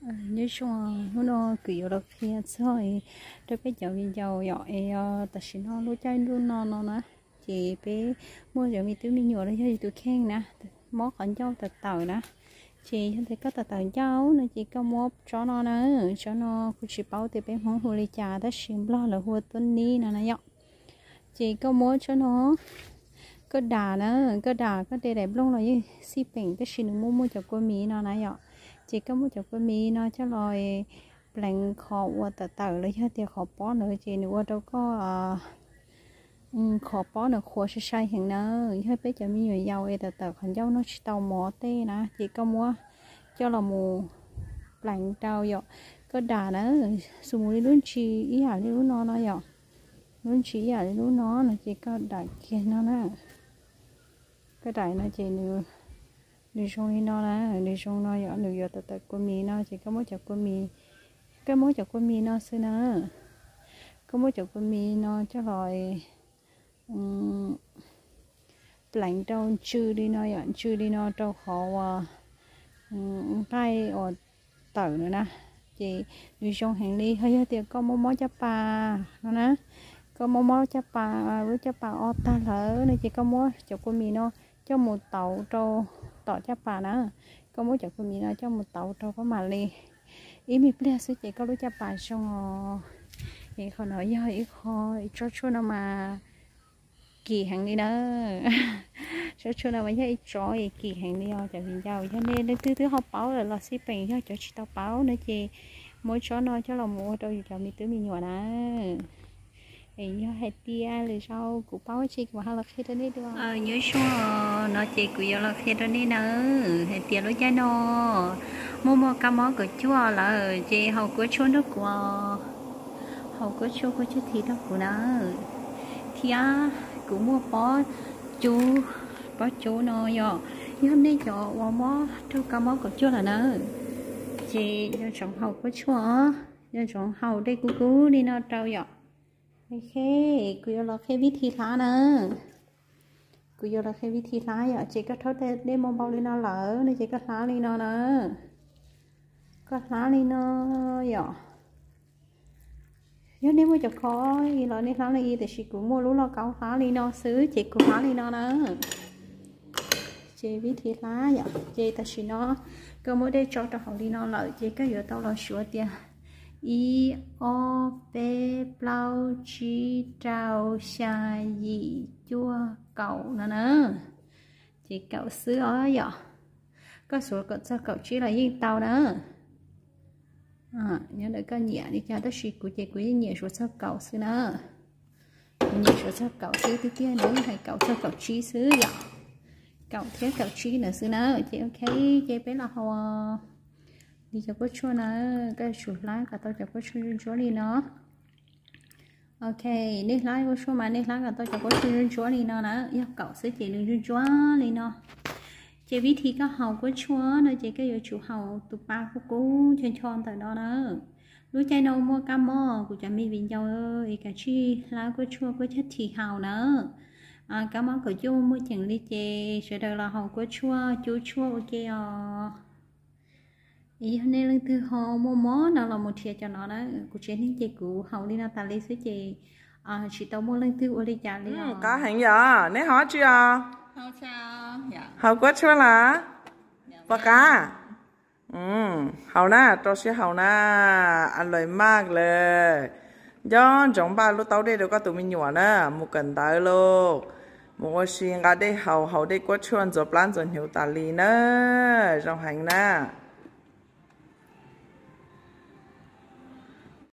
Nyob zoo, hnub no kuv yuav los qhia txog rau peb cov viv ncaus yom, es tam sim no lub caij ntuj no no na, ces peb muaj cov me tub me nyuam los yog yus tus kheej na, mob qhov ncauj tawm tawm na, ces yog tias koj tawm tawm ncauj no ces koj muab tsob no na, tsob no kuv tsis paub tias peb Hmoob hu li cas tab sis Nplog lawv hu ua tuab nib no na yom. Ces koj muab tsob no, koj dam na, koj dam koj de daim nplooj los yeej xij peem tab sis nws muaj muaj cov kua mis no na yom. Ces koj muab cov kua mis no coj los pleev qhov uas tawm tawm los yog tias qhov pob ntawd ces nws ua rau koj qhov pob nws qhuav sai sai heev na. Yog peb cov me nyuam yaus es tawm tawm qhov ncauj noj tsis tau mov tej na ces koj muab coj los mus pleev rau yom. Koj dam na, xus mus li lub ntsis ib yam li lub no no yom. Lub ntsis ib yam li lub no no ces koj dam kiag no na. Koj dam no ces nws zoo li no na, nws zoo no yom, nws yuav tawm tawm kua mis no ces koj muab cov kua mis, koj muab cov kua mis no xwb na. Koj muab cov kua mis no coj los pleev rau ntsw li no yom, ntsw li no rau qhov uas nqaij uas tawm no na, ces nws zoo heev li. Ho yog tias koj mob mob caj pas no na, koj mob mob caj pas, lub caj pas o tag lawm no ces koj muab cov kua mis no coj mus tauv rau tom caj pas na, koj muab cov kua mis no coj mus tauv rau pab mam li ib me pliag xwb ces koj lub caj pas zoo os. Es qhov no yog ib qho, ib tsob tshuaj no mas kim heev li na. Tsob tshuaj no mas yog ib tsob es kim heev li os cov viv ncaus. Yog nej leej twg twb ho paub lawm los xij peem, yog cov tsis tau paub no ces muab tsob no coj los mus ua rau yus cov me tub me nyuam na. Es yog hais tias lwm zaus kuv paub tsis kuv ho los qhia rau nej dua. Nyob zoo, no ces kuv yuav los qhia rau nej na, hais tias lub caij no muaj muaj kab mob kaum cuaj lawm ces haus kua tshuaj nrog kuv, haus kua tshuaj kua txhiaj this nrog kuv na. Thiab kuv muaj pob cub, pob cub no yom, yog nej cov uas mob raug kab mob kaum cuaj lawm na, ces nco ntsoov haus kua tshuaj, nco ntsoov haus dej kub kub li no rau yom. Ok, kuv yuav los qhia vib thi hlab na. Kuv yuav los qhia vib thi hlab yom, ces koj rhaub dej npau npau li no lawm no ces koj hlab li no na. Koj hlab li no yom. Yog nej muaj cov khob ib los nej hlab li ib, tiam sis kuv muaj lub lauj kaub hlab li no xwb ces kuv hlab li no na. Ces vib thi hlab yom, ces tam sim no koj muab dej tso rau hauv li no lawm ces koj yuav tau los suav tias ib, ob, peb, plaub, tsib, rau, xya, yim, cuaj, kaum no na. Ces kaum xwb os yom. Koj suav kom txog kaum tsib los yeej tau na. Nyob ntawm koj nyiam li cas tab sis kuv ces kuv yeej nyiam suav txog kaum xwb na. Kuv nyiam suav txog kaum xwb tiag tiag, nws yeej hais kaum txog kaum tsib xwb yom. Kaum thiab kaum tsib ntawd xwb na. Ces ok, ces peb los haus li cov kua tshuaj na, koj yuav tsum hlab kom tau cov kua tshuaj ntsuab ntsuab li no. Ok, nej hlab kua tshuaj mas nej hlab kom tau cov kua tshuaj ntsuab ntsuab li no na, yog kaum xwb ces nws ntsuab ntsuab li no. Ces vib thi koj haus kua tshuaj no ces koj yuav tsum haus tus pa kub kub ncho ncho ntawm no na. Lub caij no muaj kab mob kuv cov me viv ncaus es kav tsij hlab kua tshuaj kua txhiaj this haus na. Kab mob kaum cuaj muaj ceem li ces sawv daws los haus kua tshuaj cub tshuaj ua ke os. Es yog nej leej twg ho muaj mob no los mus nrhiav cov no na, kuv tsev neeg ces kuv haus li no tas li xwb ces tsis tau muaj leej twg ua li cas li. Qab heev yom, neb haus dab tsi os? Haus kua tshuaj las? Puas qab? Haus na, rau siab haus na, a lais maj lawm. Nco ntsoov npaj lub taub dej rau koj tus me nyuam na, mus kawm ntawv lauj, mus ua si nqa dej haus, haus dej kua tshuaj ntxuav plab ntxuav hnyuv tas li na, zoo heev na.